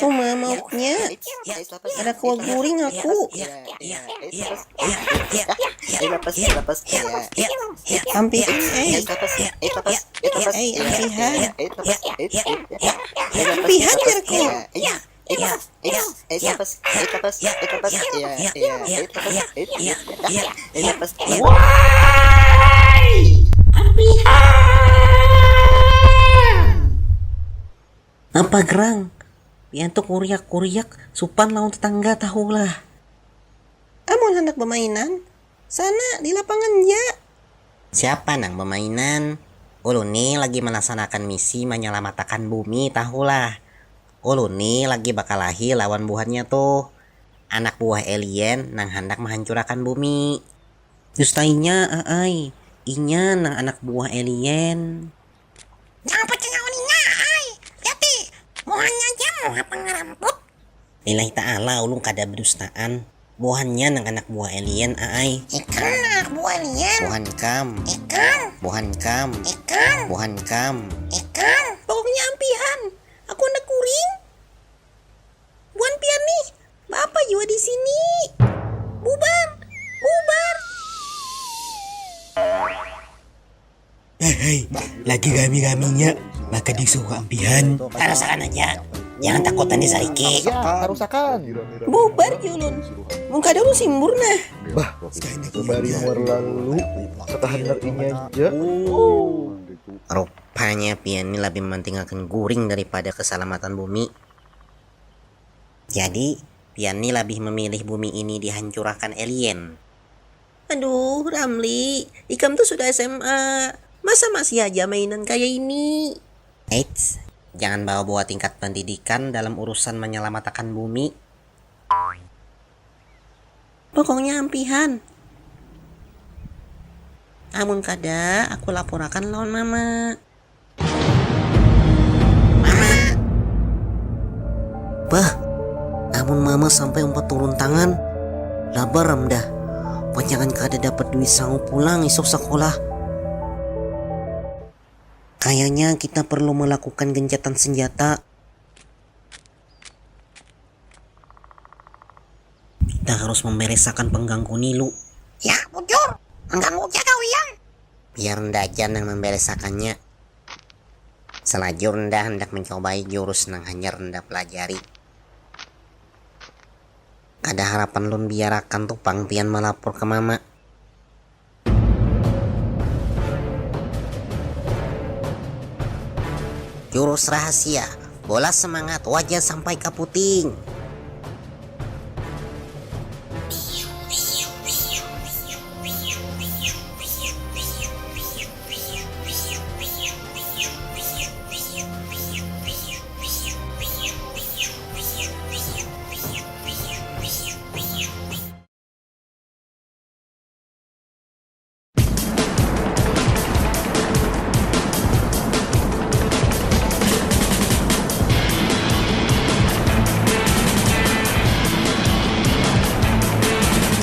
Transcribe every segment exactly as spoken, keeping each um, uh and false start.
Kuma mauknya. Kada kawa guring aku. Ampihan ai. Ai, ampihan. Ampihan jarku. Apa gerang? Pian tu kuriak-kuriak, supan lawan tetangga tahulah. Amun handak bamainan, sana di lapangan ja. Siapa nang bamainan? Ulun ni lagi malaksanakan misi manyalamatakan bumi tahulah. Ulun ni lagi bakalahi lawan buhannya tuh. Anak buah alien nang handak mahancurakan bumi. Dustainya, aai. Inya nang anak buah alien. Jangan percaya lawan inya, ai. Lihat ti, buhannya ja muha pangaramput. Lillahi ta'ala, ulun kada bedustaan. Buhannya nang anak buah alien, aai. Ikam nang anak buah alien. Buhan ikam. Ikam. Buhan ikam. Ikam. Buhan ikam. Ikam. Pokoknya ampihan. Aku handak guring. Buhan pian nih, baapa jua di sini? Bubar! Bubar! Hei, hei, lagi rami-raminya, maka disuruh ampihan. Tarusakan aja, jangan takutan disariki. Tarusakan. Bubar jua ulun. Mun kada ulun simbur nah. Bah, bari muar lalu, satahanar inya ja. Rupanya pian ni labih mementingakan guring daripada keselamatan bumi. Jadi, pian ni labih memilih bumi ini dihancurakan alien. Aduh, Ramli, ikam tuh sudah S M A. Masa masih aja mainan kayak ini? Eits, jangan bawa-bawa tingkat pendidikan dalam urusan menyelamatkan bumi. Pokoknya ampihan. Amun kada, aku laporakan lawan mama. Bah, amun mama sampai umpat turun tangan, labar am dah. Panjangan kada dapat duit sangu pulang isuk sakolah. Kayaknya kita perlu melakukan gencatan senjata. Kita harus memberesakan pengganggu Nilu. Ya, bujur. Mengganggu aja kau, Yang. Biar nda aja nang memberesakannya. Selajur nda hendak mencobai jurus nang hanyar nda pelajari. Kada harapan lun biarakan tu pang pian malapor ke mama. Jurus rahasia, bola semangat, wajah sampai kaputing.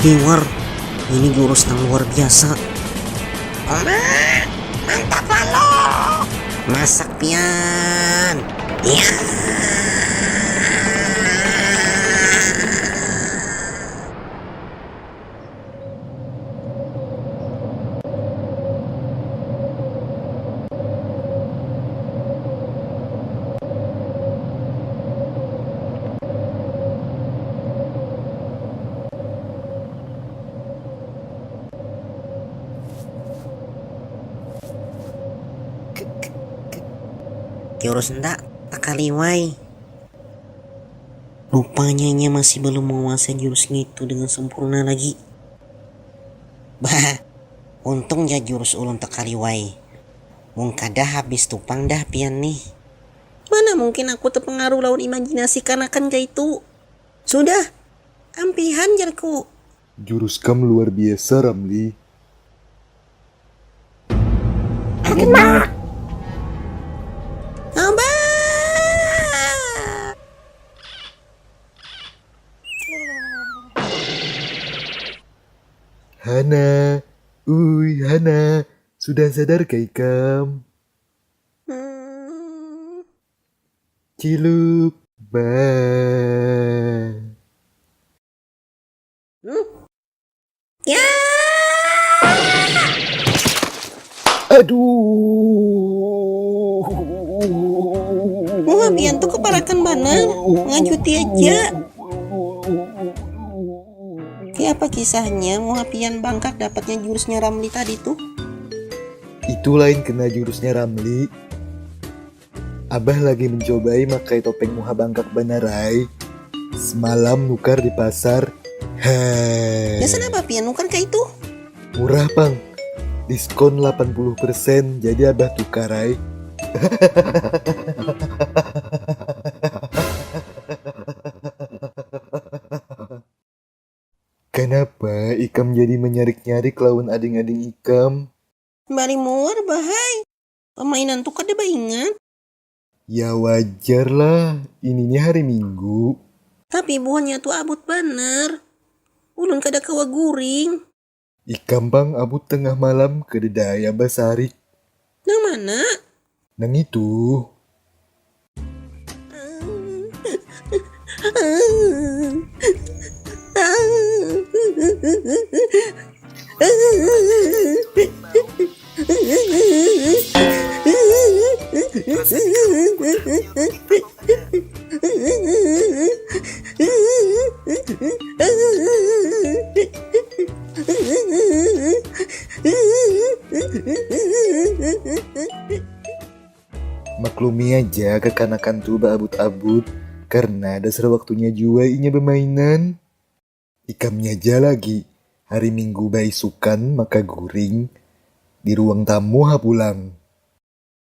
Liwar, ini jurus nang luar biasa. Oma, mantap lalu. Masak pian. Ya. Jurus nda takaliwai. Rupanya inya masih belum menguasai jurus ngitu dengan sempurna lagi. Bah, untung ja jurus ulun takaliwai. Mun kada habis tu pang dah pian nih. Mana mungkin aku terpengaruh lawan imajinasi kanakan kaitu. Sudah, ampihan jarku. Jurus kam luar biasa, Ramli. Abah. Hana, ui Hana, sudah sadar kah ikam? Hmm. Ciluk, ba. Hmm? Ya. Aduh. Muha pian tu keparakan banar, ngajuti aja. Kaya apa kisahnya muha pian bangkak dapatnya jurusnya Ramli tadi tuh? Itu lain kena jurusnya Ramli. Abah lagi mencobai makai topeng muha bangkak banar ai. Semalam nukar di pasar. Heh. Gasan apa pian nukar kaitu? Murah pang. Diskon delapan puluh persen, jadi abah tukar ai. Kanapa ikam jadi manyarik-nyarik lawan ading-ading ikam? Bari muar, Bah ai. Pamainan tu kada baingat. Ya wajar lah, ini ni hari Minggu. Tapi buhannya tu abut banar. Ulun kada kawa guring. Ikam pang abut tengah malam kadada ai abah sarik. Nang mana? Nang itu. Maklumi aja kakanakan tu baabut-abut karena dasar waktunya jua inya bamainan. Ikamnya ja lagi, hari Minggu baisukan maka guring di ruang tamu ha pulang.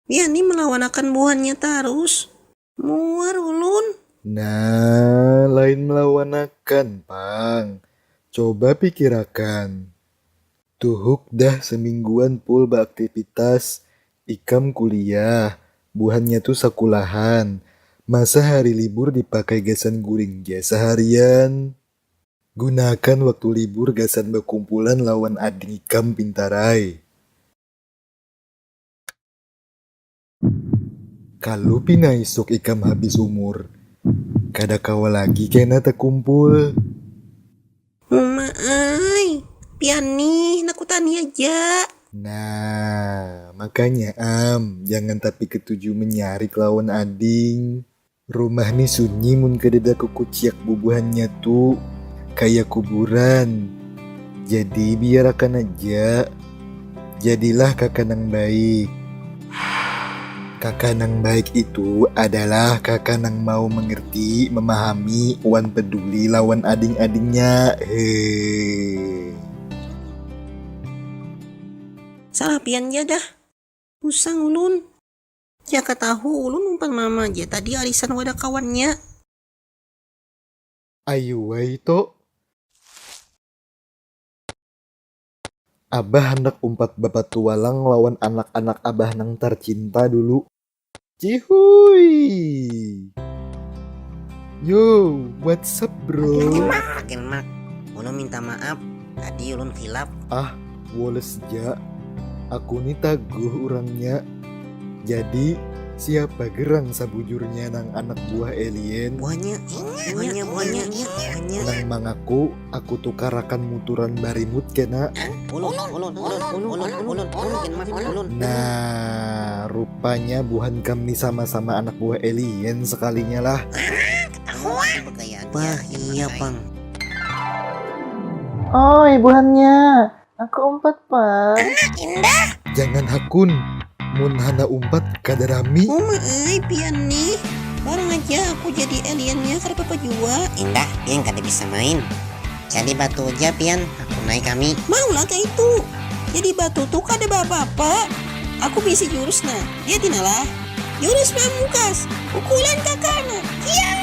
Pian ni malawanakan buhannya tarus. Muar ulun. Nah, lain malawanakan pang. Coba pikirakan. Tuhuk dah semingguan pul baaktipitas, ikam kuliah, buhannya tu sakulahan. Masa hari libur dipakai gasan guring ja saharian? Gunakan waktu libur gasan bakumpulan lawan ading ikam pintar ai. Kalu pina isuk ikam habis umur, kada kawa lagi kena takumpul. Uma ai, pian nih, nakutani aja. Nah, makanya am, jangan tapi ketuju menyarik lawan ading. Rumah ni sunyi mun kadada kukuciak bubuhannya tu, kaya kuburan. Jadi biarakan aja. Jadilah kaka nang baik. Kaka nang baik itu adalah kaka nang mau mengerti, memahami, wan peduli lawan ading-adingnya. He. Salah pian ja dah. Usang ulun. Jaka tahu ulun umpat mama ja tadi arisan wadah kawannya. Ayu ai to. Abah handak umpat bapatualang lawan anak-anak abah nang tarcinta dulu. Cihui. Yo, what's up bro? Makin mak, makin mak. Ulun minta maaf, tadi ulun khilaf. Ah, woles ja. Aku ni taguh urangnya. Jadi, siapa gerang sabujurnya nang anak buah alien? Buahnya, buahnya, buahnya, buahnya. Nang mangaku aku tukarakan muturan barimut kena. Ulun, ulun, ulun, ulun, ulun, ulun, ulun, ulun, makin mak, ulun. Nah, rupanya buhan kam ni sama-sama anak buah alien sekalinya lah. Bah, iya pang. Oi, buhannya. Aku umpat, pang. Indah. Jangan hakun. Mun hana umpat, kada rami. Uma ai, pian nih. Barang aja aku jadi aliennya, kada apa-apa jua. Indah, pian kada bisa main. Jadi batu aja pian, aku naik kami. Maulah kayak itu. Jadi batu tuh kada apa-apa. Aku bisi jurus nah. Lihat lah. Jurus pamungkas, pukulan kakana. Iya.